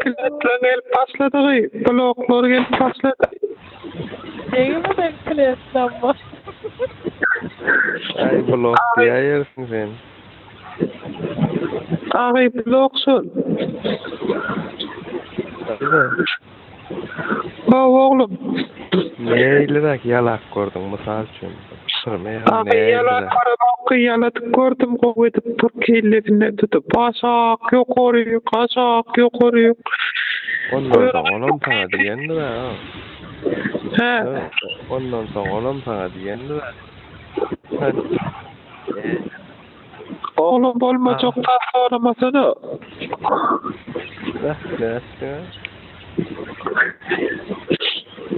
Kliýentler gelip başladygy, bloklar gelip başlady. Degme sen kliýentlerime. Aý blok diýäýersiň sen. Agy blok şol. Daýza. Hawa oglum. Nähiliräk ýalak gördüň mysal üçin? Agy ýalak göremok, ýaladyk gördüm gowy edip bir kellesinden tutup aşak ýokaryk aşak ýokaryk. Ondan soň olam saňa diýendir-ä. Hä. Ondan soň olam saňa diýendir-ä. Oglum bolmajak zat soramasana. Beh, nätdiň-ä?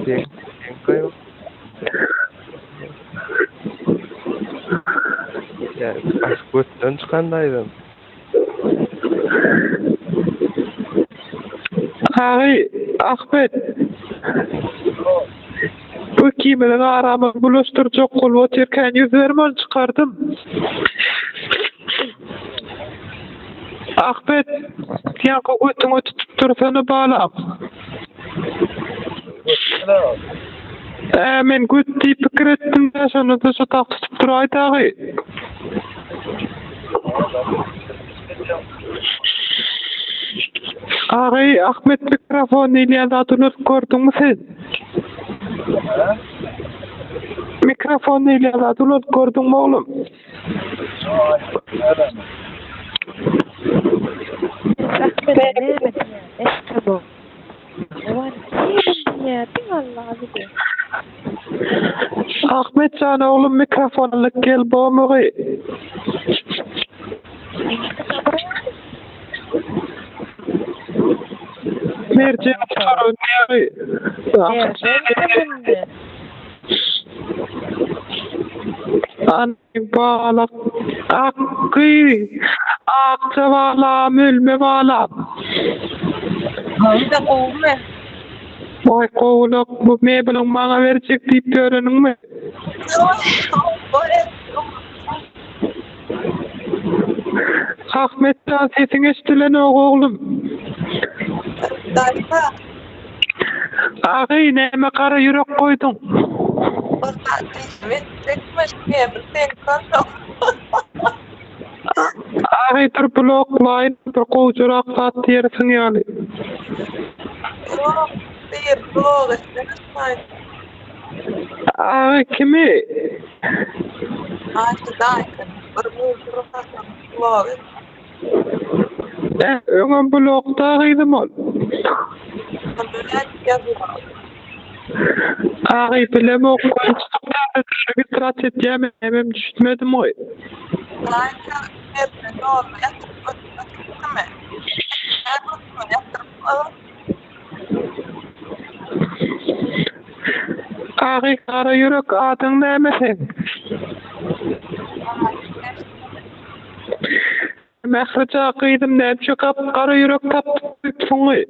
Seň, seň gaýyp. Ýa, baş götden çykan daýzam. Agy, Ahmet. Bu ikimiziň aramyzy bulaşdyrjak bolup otyrkan 100 bermän çykardym. Ahmet, ýaňky götüňe tutup dursana balam. Ä, men göt diýip pikir etdim-dä, şonda-da şo tak tutup duraý dagy. Agy, Ahmet mikrofon diýilýän zat ulanyp gördüňmi sen? Mikrofon diýilýän zat ulanyp gördüňmi oglum? Ahmede näme diýýän eşdemok. Diňe Allaha bilýär. Ahmet jan oglum mikrofon alyp gel bomygy. Merjen gutaran ýaly. An Balak akgy akja balam ölme balam. Haýda gowumy? Waý gowulyk bu mebeliň maňa berjek diýip ýöreniňmi? Ahmetjan sesiň eşdilenok oglum. Daýza. Agy näme gara ýürek goýduň. Bir zat diýsem etjekmiş mebel seňki onsoň. Agy dur bloklaýyn bir gowjarak zat diýersiň ýaly. Ýok bir blok etsene şaýt. Agy kimi? Aýşe daýka bir muzdur hasan blok et. Äh, öňem blokda gyzym ol. Onda nädip ýazýar? Agy bilemok, registrat edýärmi, hemem düşünmedim goý. Daýka mebeli ýoluna ýatyryp götüripdimi? Ýatyryp Agy gara ýürek adyň näme seň? Mährija gyzym näçe gap gara ýürek tapypsyňy?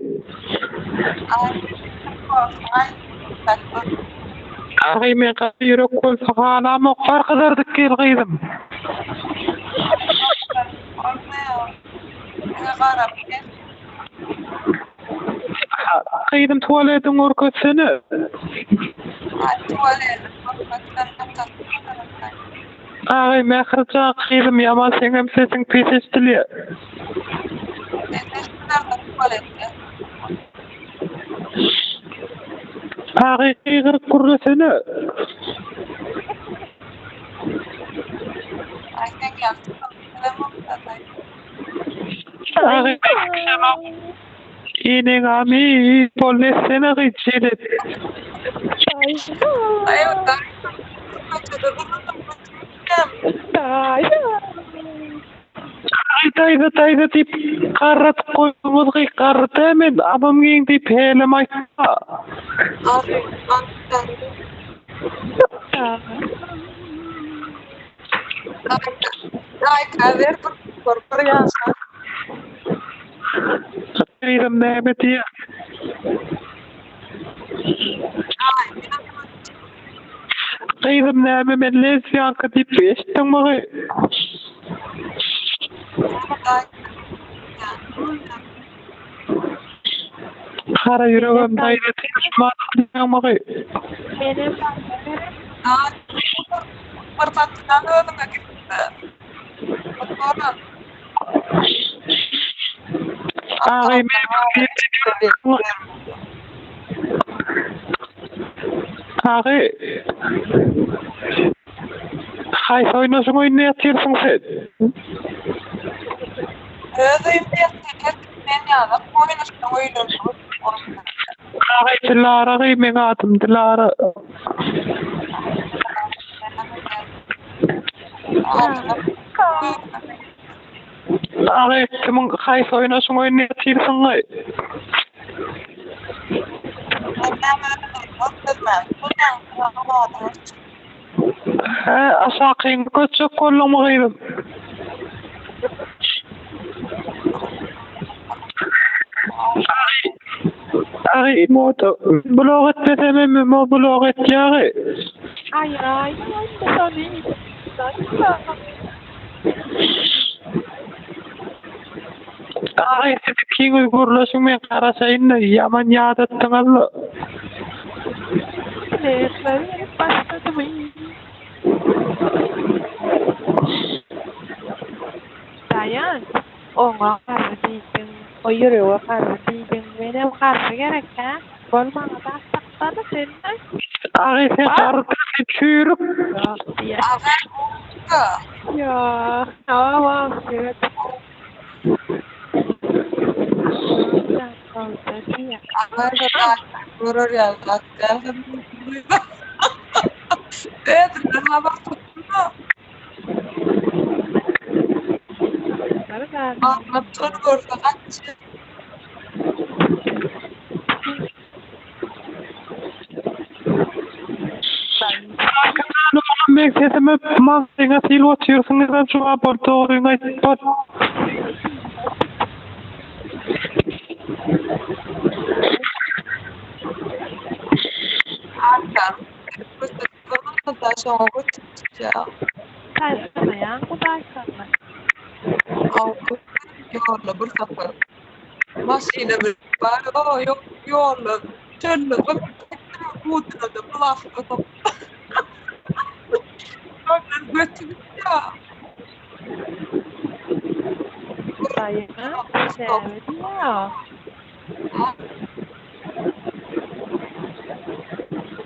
Agy men gara ýürek bolsa halamok bar gyzardyp gel gyzym. Gyzym tualetiňi görkezsene. Agy Mährijan gyzym ýaman seňem sesiň pes eşdilýä. Agy gygyryp gürlesene. Agy Eneň amy bol etsene gyz şeýle. Aý daýza daýza diýip garradyp goýduňyz gyz garry däl men amym giň diýip hälem aýtma. Gyzym näme diýýär? Gyzym näme men lesbiýanka diýip eşitdiňmi gyz? Gara ýüregem daýza diýýäňmi? Menem daýza gerek. Bir satdan özüňe gitdi. Oturan. Agy men Agy. Haýsy oýnaşyň öýünde ýatyrsyň sen? Öz öýümde ýatyryn, her kim men ýalak oýnaşyň öýlerinde oturyp. Agy Dilara gyz meň adym Dilara. Agy kimiň haýsy oýnaşyň öýünde ýatyrsyň gaý? Hä, aşakyňy göçjek bolduňmy gyzym? Agy, moda blok etmesem hem mo blok etýägi. Aý aý, şony. Agy siz ikiňiz gürleşiň men garaşaýyn-da ýaman ýadatdyňyz-la. Biletler gelip başladymy? Daýanç, oňa garry diýdiň, o ýürege garry diýdiň, menem garry gerek, hä? Bol maňa zat tapsana sen-de. Agy sen garry däl, sen çüýrük. Ýok diýýär. Agy gowuda. Ýok, hawa, evet. Görer ýaly zat däl. Özünden habar tutdum-da. Ahmet şony görse gaçýar. Sakin oglum meň sesime maňlaýyňa sylyp otyrsyňyzam jogap bol dogryňy aýt bol. Arkan köçede şoňa götüm tutýar. Saýlamaýaň Hudaýkany. Ýolda bir sapar Maşyna münüp bar o ýok ýolda çölde bir buduna-da plastik sokup Şondan göti gitýär. Daýy näme diýýär?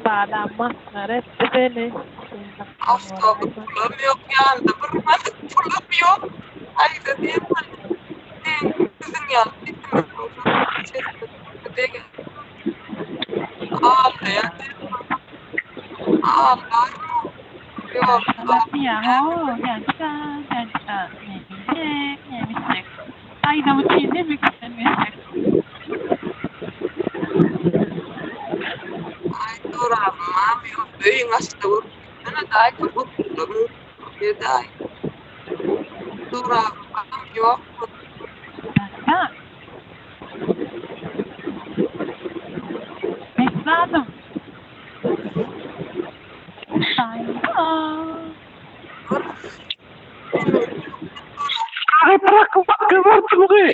Badam masgara etdi seni. Awtobus pulam ýok ýanynda bir manat pulam ýok. Aýda diýen Siziň ýaly sesimiz bolsa degen. Aglaýar Aglar. Ýok. Aý sorabym ýok. Öýüň açda görüp gitsene daýka oturdyň. Gedaý. Sorabym ýok. Besladym. Agy proklatka gördüm gy.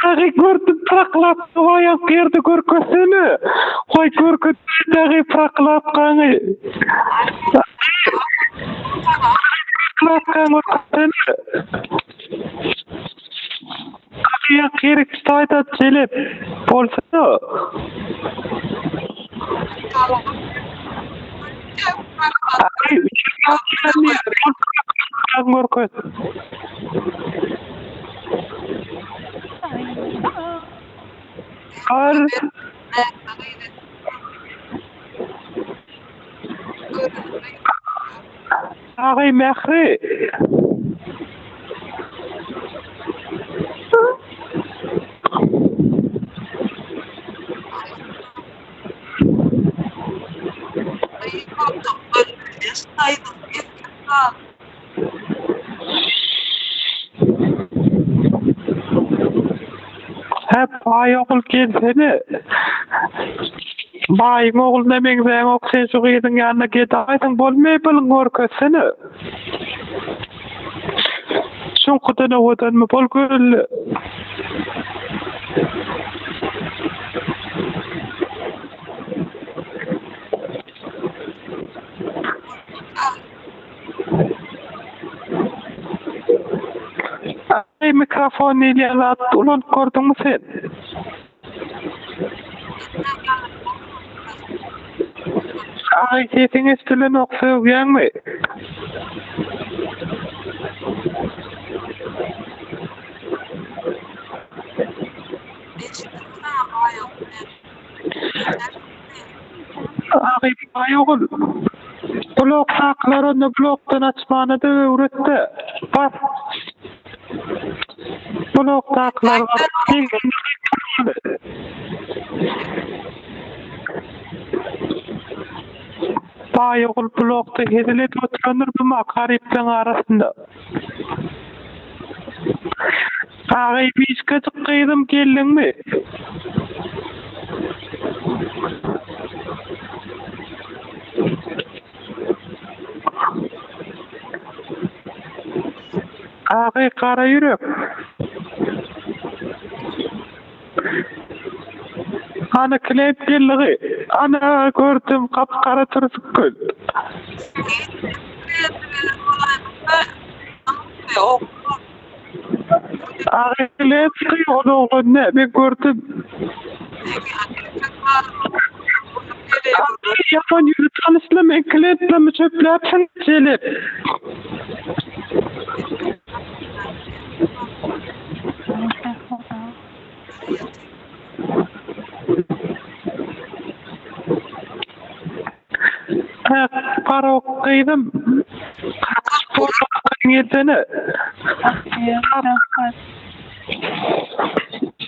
Agy gördüm proklatka goýup girdi görkezsene. Goý görkez agy proklatkaňy. Proklatkaňy görkezsene. Agy ýa gerek taýda jelep bolsa. Agy görkez. Ar. Agy Mähri. Hä baý ogul gelsene. Baýyň ogluna meňzäňok sen şu gyzyň ýanyna gedaýsyň bol mebeliňi görkezsene. Şuňkudan owadanmy bol göreli. Mikrofon diýilýän zat ulanyp gördüňmi sen? Aý sesiň eşdilenok sögýäňmi? Agy baý ogul. Blok saklar onda blokdan açmany-da öwret-de. Bas. Blok saklar bar. Baý ogul blokda hezil edip oturandyr bu makaryplaň arasynda. Agy mişkajyk gyzym geldiňmi? Agy gara ýürek. Ana klient geldi. Ana gördüm gap-gara türsük göz. Agy klient ol oglan ne men gördüm. Ýaman ýüzi tanyşly men klientlemi çöpläpsiň jelep. Parok gyzym. Gelsene.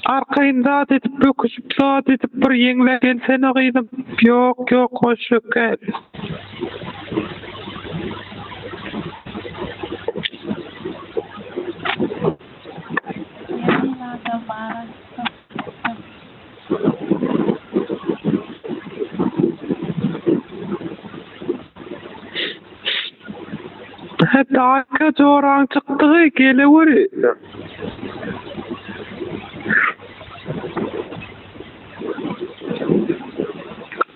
Arkaýyn zat edip böküşip zat edip bir ýeňlä gelsene gyzym. Ýok ýok hoş gel. Daýka joraň çykdygy geleweri.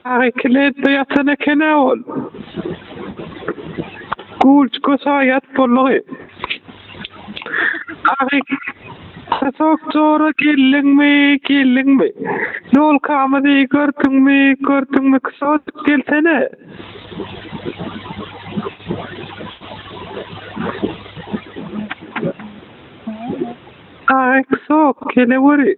Agy kiletde ýatan eken-ä ol. Gulçka şaýat boldugy. Agy Sok jora geldiňmi, geldiňmi? Ýolkamyzy gördüňmi, gördüňmi? Ksok gelsene. Agy Ksok geleweri.